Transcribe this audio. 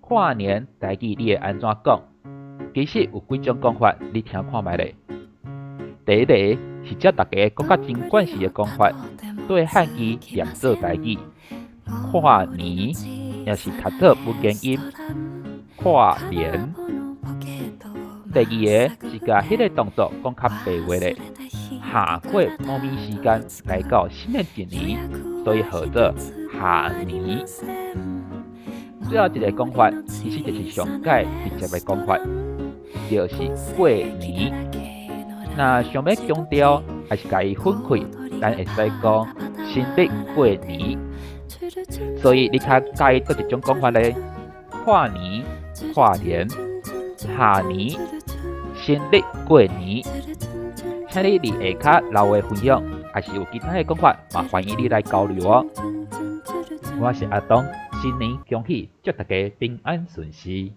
跨年台語你會按怎講？其實有幾種講法，你聽看覓咧。第一個是照大家講甲真慣勢的講法，對漢字念做台語，跨年，抑是讀做文言音，跨年。第二个是共彼个動作講較白話咧，下過某物時間來到新的一年，所以號做下年。最後一个講法，其實就是上蓋直接的講法，就是過年。若想欲強調，抑是共伊分開，咱會使講新曆過年。所以你較佮意佗一種講法咧？跨年、跨年、下年、新曆過年。請你佇下跤留言分享，抑是有其他的講法，嘛歡迎你來交流哦。我是阿東，新年恭喜，祝大家平安順遂。